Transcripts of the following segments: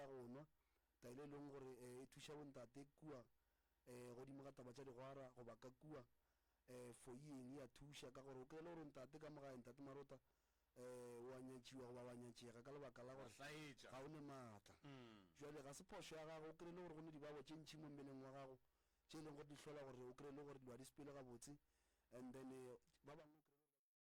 ya go nwa, taelo e leng gore e thuša bontate kua godimo ga taba tša digwara goba ka kua foyeng e a thuša ka gore o kry-e le gore ntate ka mo gae, ntate Marota, o a nyatšiwa goba wa nyatšega ka lebaka la gore ga o ne maatla. Jwale ga se phošo ya gago, o kry-e le gore go ne dibabo tše ntši mo mmeleng wa gago tše e leng gore di hlola gore o kry-e le gore dilo ga di sepele gabotse and then ba bangwe o kry-e le gore ba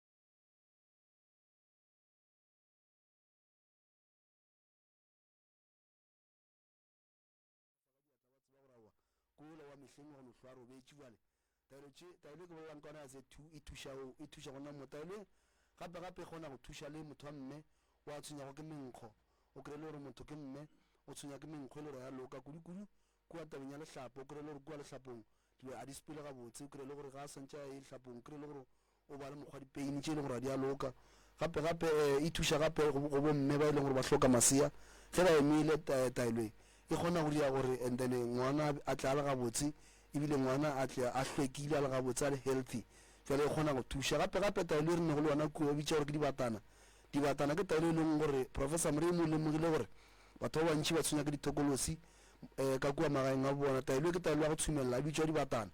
Fa ka diatla ba tseba gore aowa ke ola wa mehleng wa go no hlwa a robetše. Bjale taelo tše, taelo e ke bolelang ka yona ya Z2 e thuša o, e thuša gona mo. Taelo e gape gape e kgona go thuša le motho wa mme wa tshwenyago ke menkgo. O kry-e le gore motho ke mme o tshwenya ke menkgo e le gore ya loka kudu-kudu kua tabeng ya lehlapo. O kry-e le gore kua lehlapong dilo a di sepele gabotse. O kry-e le gore ga a swantše a ye lehlapong o kry-e le gore O ba le mokgwa dipeini tše e leng gore ga di a loka. Gape gape e thuša gape go go bomme ba e leng gore ba hloka masea ge ba emile taelo e e kgona go dira gore and then ngwana a tle a le gabotse ebile ngwana a tle a hlwekile a le gabotse a le healthy. Jwale e kgona go thuša. Gape gape taelo e re nego le yona kua ba bitša gore ke dibatana. Dibatana ke taelo e leng gore Professor Moremi o lemogile gore batho ba bantši ba tshwenya ke dithokolosi ka kua magaeng a bona. Taelo e ke taelo ya go tshumelela e bitšwa dibatana.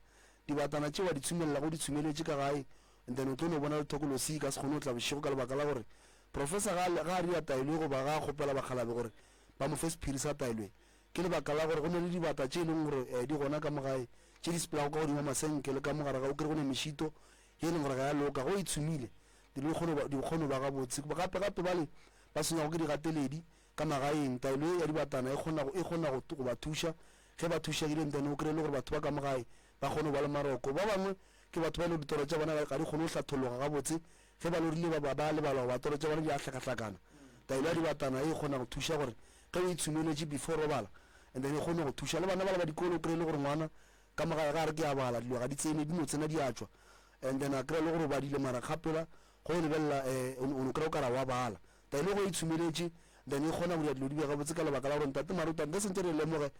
Dibatana tše wa di tshumelela go di tshumeletše ka gae and then o tlo no bona le thokolosi e ka se kgone go tla bošego ka lebaka la gore professor ga ga a ria taelo e goba ga a kgopela bakgalabe gore ba mo fe sephiri sa taelo e. Ke lebaka la gore go ne le dibata tše e leng gore eh, di gona ka mo gae tše di sepelago ka godimo ga masenke le ka mo gare ga o kry go ne mešito ye e leng gore ga ya loka go e tshumile dilo di kgone di kgone ba gabotse. Gape gape bale ba tshwenyago ke digateledi ka magaeng taelo e ya dibatana e kgona e kgona go go ba thuša Ge ba thušegile and then o kry-e le gore batho ba ka mo gae ba kgone go ba le maroko. Ba bangwe ke batho ba e le gore ditoro tša bona ga di kgone go hlathologa gabotse, ge ba lorile ba ba a lebala goba toro tša bona di a hlakahlakana. Taelo ya dibatana e kgona go thuša gore ge o itshumeletše before o robala and then e kgone go thuša. Le bana bala ba dikolo o kry-e le gore ngwana ka mo gae ga a re ke a bala dilo ga di tsene di no tsena di a tšwa and then a kry-a le gore o badile mara kgapela ge o lebelela um o no kry-a o ka re wa bala. Taelo ge o e tshumeletše then e kgona go dira dilo di be gabotse ka lebaka la gore Ntate Maruta nka sentse re lemoge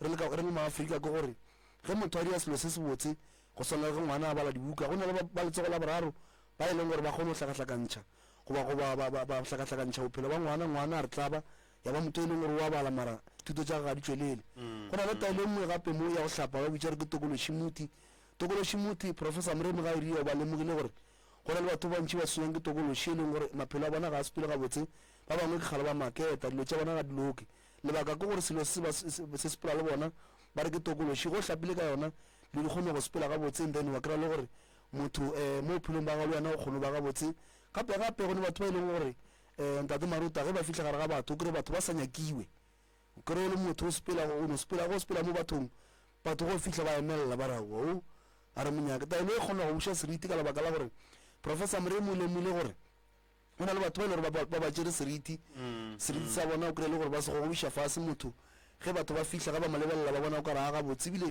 re le ka re le maAfrika ke gore ge motho a dira selo se sebotse go swana le ge ngwana a bala dibuka go na le ba, ba letsogo la boraro ba e leng gore ba kgone go hlakahlakantšha goba go ba, ba, ba, ba hlakahlakantšha bophelo ba ngwana ngwana a re tlaba ya ba motho e leng gore o a bala mara thuto tša gagwe ga di tšwelele. Go na le taelo e nngwe gape mo ya go hlapa ba bitša gore ke tokološimuthi. Tokološimuthi Professor Moremi ga e ria o ba lemogile gore Go na le batho ba bantši ba tshwenyang ke tokološi e leng gore maphelo a bona ga a sepele gabotse. Ba bangwe ke kgale ba maketa, dilo tša bona ga di loke. Lebaka ke gore selo se ba se sepela le bona ba re ke tokološi. Ge o hlapile ka yona, dilo di kgone go sepela gabotse and then wa kry-a le gore motho um mo bophelong ba gago le wena o kgone go ba gabotse. Gape gape go ne batho ba e leng gore um Ntate Maruta ge ba fihla gare ga batho o kry-e batho ba sa nyakiwe. O kry-e o le motho o sepela, o no sepela, ge o sepela mo bathong, batho ge o fihla ba emelela ba re aowa o ga re mo nyake. Taelo e kgona go buša seriti ka lebaka la gore Professor Moremi o lemogile gore go na le batho ba e le gore ba ba tšere seriti, seriti sa bona o kry-e le gore ba se gogobiša fase motho ge batho ba fihla ge ba mo lebelela ba bona o ka re a gabotse ebile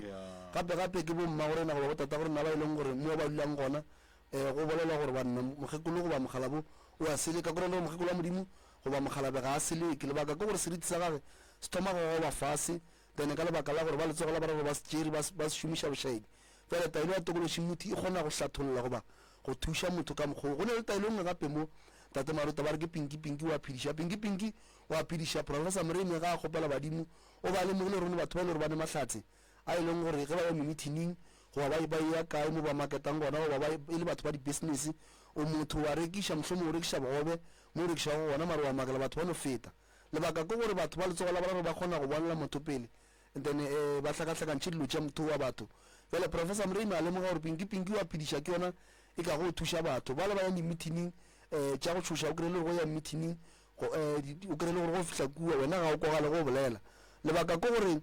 gape gape ke bommagorena goba botatagorena ba e leng gore mo ba dulang gona um go bolelwa gore banna mokgekolo goba mokgalabo o a seleka go rena gore mokgekolo wa Modimo goba mokgalabe ga a seleke lebaka ke gore seriti sa gage se thoma go goba fase then ka lebaka la gore ba letsogo la boraro ba se tšere ba se šomiša bošaedi. Bjale taelo ya tokološimuthi e kgona go hlatholla goba go thuša motho ka mokgwa wo. Go na le taelo e nngwe gape mo Tate Marota ba re ke Pinki Pinki o a phediša. Pinki Pinki o a phediša. Professor Moremi ga a kgopela badimo o ba lemogile gore ne batho ba e le gore ba ne mahlatse a e leng gore ge ba ya memithining goba ba ba eya kae mo ba marketang gona goba ba e le batho ba di-business o motho wa rekiša mohlomong o rekiša bogobe mo o rekišago gona mara wa makala batho ba no feta. Lebaka ke gore batho ba letsogo la boraro ba kgona go bonela motho pele and then eh, ba hlakahlakantšhe dilo tša motho wa batho. Bjale Professor Moremi a lemoga gore Pinki Pinki wa phediša ke yona e kago go thuša batho bale ba ya di-meeting eh, tša go tšhoša o kry-e le gore go ya meeting go eh, o kry-e le gore go fihla kua wena ga o kwagale go bolela. Lebaka ke gore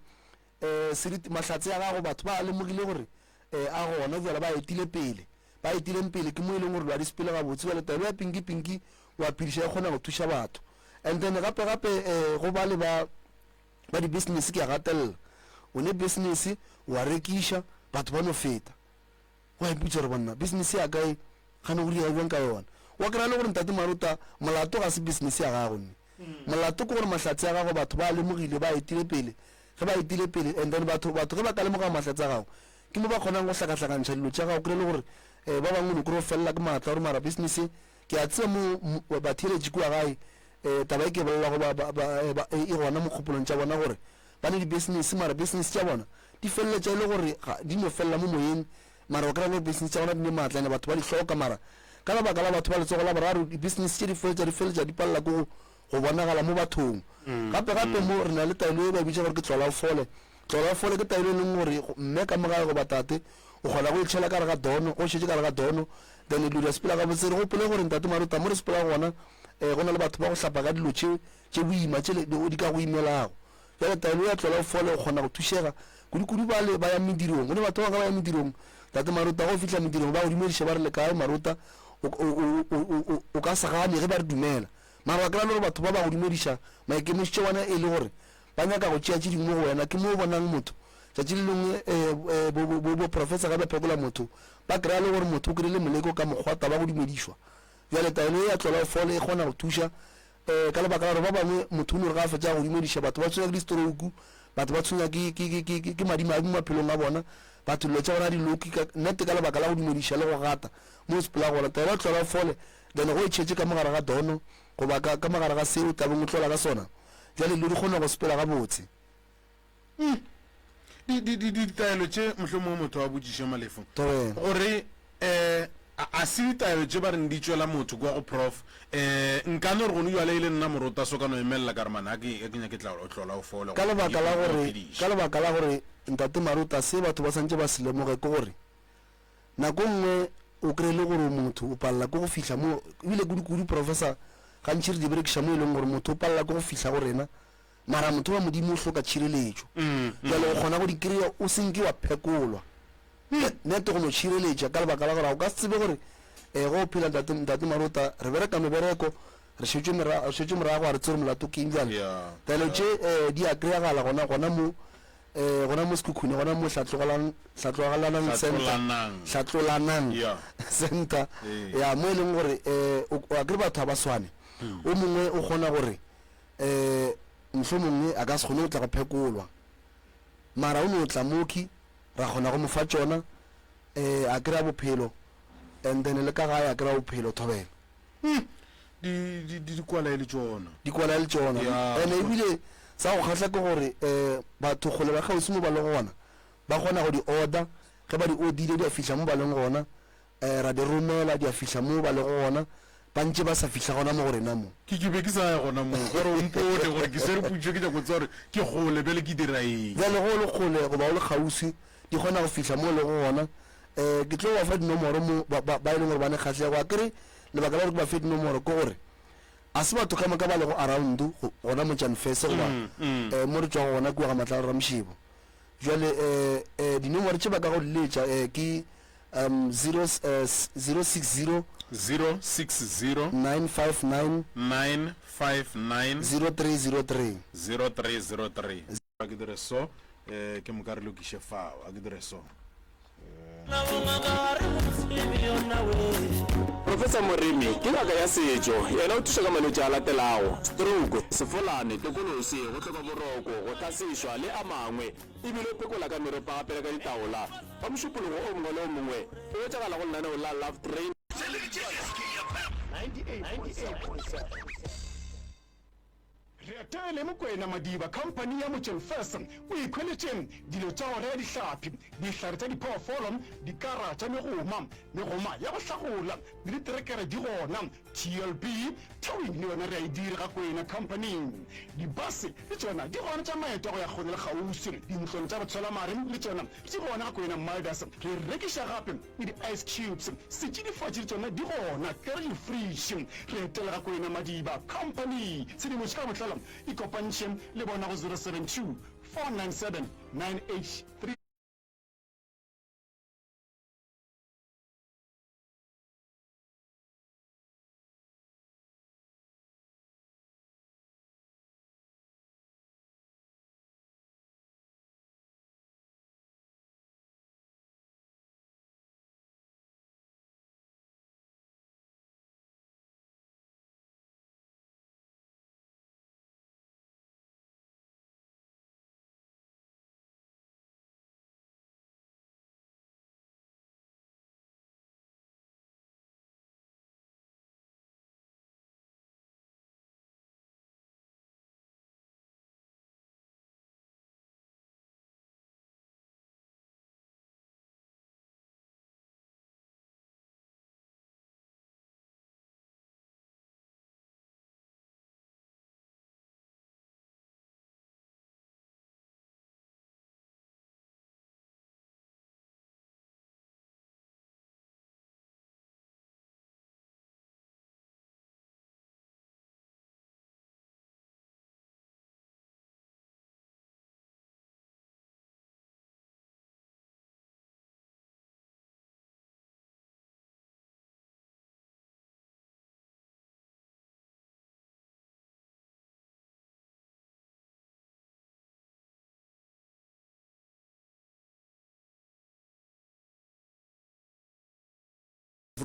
eh, seriti mahlatse a gago batho ba lemogile gore eh, a gona bjale ba etile pele ba etileng pele ke mo e leng gore dilo ga di sepele gabotse bjale taelo ya Pinki Pinki wa phediša e kgona go thuša batho and then gape gape eh, go ba le ba ba di-business ke a gatelela o ne business wa rekiša batho ba no feta wa ipotša gore banna business ya ka e gane go dira bjang ka yona wa kry-a le gore ntate Maruta molato ga se business ya gago nne molato ke gore mahlatse a gago batho ba lemogile ba etile pele ge ba etile pele and then batho batho ge ba ka lemoga mahlatse a gago ke mo ba kgonang go hlakahlakantšha dilo tša gago kry le gore um ba bangwe no kry o felela ke maatla gore mara business ke a tseba mo batheeletši kua gae. um taba e ke bolelago ba, ba, ba, eh, ba, e gona mo kgopolong tša bona gore ba ne di-business mara business tša bona di feleletša e le gore ga di no felela mo moyeng mara o kry-a gore business tša bona di ne maatla ene batho ba di hloka mara ka lebaka la batho ba letsogo la boraro di-business tše di feleletša di feleletša di palela ke go go bonagala mo bathong gape gape mo re na le taelo e ba bitša gore ke tlola o fole tlola o fole ke taelo e leng gore mme ka mo gae goba tate o kgona go e tšhela ka gare ga dono o šetše ka gare ga dono then dilo di a sepela gabotse re gopole gore ntate Marota mo re sepela gona um go na le batho ba go hlapa ka dilo tše tše boima tše di ka go imelago bjale taelo ya tlola o fole o kgona go thušega kudu-kudu bale ba yang medirong go ne batho ba bangwe ba yang medirong tate Marota go fihla medirong ba go dumediša ba re le kae Marota o ka se gane ge ba re dumela mara wa kry-a le gore batho ba ba go dumediša maikemišetšo bona e le gore ba nyaka go tšea tše dingwe go wena ke mo o bonang motho tšatši le lengwe um bo professor ge ba phekola motho ba kry-a le gore motho o kry-ile moleko ka mokgwa taba go dumedišwa bjale taelo e ya tlola o fole e kgona go thuša um ka lebaka la gore ba bangwe motho o no re ga a fetša go dumediša batho ba tshwenya ke di-stroke batho ba tshwenya ke madimabi mo maphelong a bona batho dilo tša bona di loki nnete ka lebaka la go dumediša le go gata mo o sepela gona taelo ya tlola o fole then go e tšhetše ka mogare ga dono goba ka mogare ga seo tlabeng o tlola ka sona bjale dilo di kgona go sepela gabotse. Ditaelo tše mohlomongwe motho a botšiše Malefo Thobela. gore um a se ditaelo tše ba reng di tšwela motho kua go prof um nka no re gone bjale e le nna morota so ka no emelela ka re mane ga ke ga ke nyake tla tlola o fole Ka gore lebaka la o gore phediše. ka lebaka la gore ntate Marota se batho ba santše ba se lemoge ke gore nako nngwe o kry-e le gore o motho o palela ke go fihla mo ebile kudu-kudu professor gantši re di berekiša mo e leng gore motho o palela ke go fihla go rena mara motho wa Modimo o hloka tšhireletšo. Bjale o kgona go di kry-a o se nke wa phekolwa. Nete go no tšhireletša ka lebaka la gore o ka se tsebe gore um ge o phela ntate, ntate Marota, re bereka mebereko, re šetšwe mora, re šetšwe morago, ga re tsebe gore molato ke eng. Bjale taelo tše um di a kry-agala gona, gona mo um gona mo Sekhukhune, gona mo Hlatlogalang, Hlatlogalanang Center, Hlatlolanang Center, ya mo e leng gore um o akere batho ga ba swane. O mongwe o kgona gore um mohlomongwe a ka se kgone go tla go phekolwa mara o no tla moki ra kgona go mo fa tšona um a kry-a bophelo and then le ka gae a kry-a bophelo thobela. Di, di, di, di kwala e le tšona. Di kwala e le tšona. Ya, And ebile sa go kgahla ke gore um batho kgole ba kgauswi mo ba lego gona ba kgona go di order, ge ba di ordile di a fihla mo ba leng gona. Eh, ra di romela, di a fihla mo ba lego gona, ba ntše ba sa fihla gona mo go rena mo. Ke, ke be ke sa ya gona moo, gore o mpone gore ke swere putšo, ke nyako tseba gore ke kgole, bjale ke dira eng. Bjale ge o le kgole goba o le kgauswi, di kgona go fihla mo o lego gona. Eh, ke tlo ba fa dinomoro mo, ba, ba, ba e leng gore ba ne kgahlego. Akere lebaka la gore ke ba fe dinomoro ke gore a se batho ka moka ba lego around go, gona mo Janfese goba eh, mo re tšwago gona kua ga Matlala Ramšebo. Bjale eh, eh, dinomoro tše ba ka go di letša eh, ke Um, 0, uh, 060 060 959 959 0303. 0303. A ke dire so, eh, ke moka re lokiše fao. A ke dire so. Professor Moremi ke ngaka ya setšo. Yena o thuša ka malwetši a latelago, stroke, sefolane, tokolosi, go hloka boroko, go hlasešwa le a mangwe. E bile o phekola ka meropa gape le ka ditaola. Ka Mošupologo o mongwe le o mongwe o hwetšagala go lenaneo la Love Train. Retele Mokwena Madiba Company ya Motšeng First o ikhweletše dilo tša go rea dihlapi, dihlare tša diphoofolo, dikara tša megoma, megoma ya go hlagola le diterekere di gona. TLB, Towing le yona re a e dira ga Kwena Company. Dibase le tšona di gona tša maeto a go ya kgole le kgauswi. Dintlong tša botshwelamare le tšona di gona ga Kwena Milders. Re rekiša gape le di-ice cubes. Setšidifatši le tšona di gona, kere di-fridge. Re etela ga Kwena Madiba Company. Tshedimošo ka botlalo ikopantšhe le bona go 072 497 9833.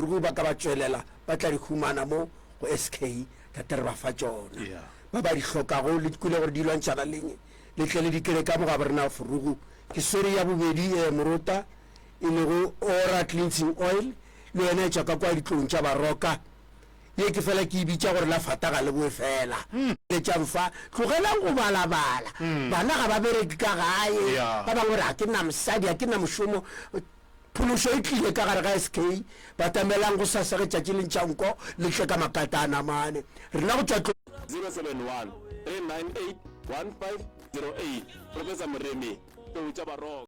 Diforogo ba ka ba tšwelela ba tla di humana mo go SK Tate re ba fa tšona. Ba ba di hlokago le kwele gore di lwantšhana leng le tle le di kere ka mo ga borena Forogo. Ke swere ya bobedi eh, Morota e lego Ora Cleansing Oil le yona e tšwa ka kwa ditlong tša Baroka. Ye ke fela ke e bitša gore la fata ga le boe fela. Letšang fa, tlogelang go balabala. Bana ga ba bereke ka gae. Ba bangwe re ga ke na mosadi, ga ke na mošomo. Phološo e tlile ka gare ga SK. Batamelang gosasa ge tšatši le ntšha nko, le tle ka makata a namane. Rena go tšwa tlo. 071 398 1508 Professor Moremi, Tlou tša Baroka.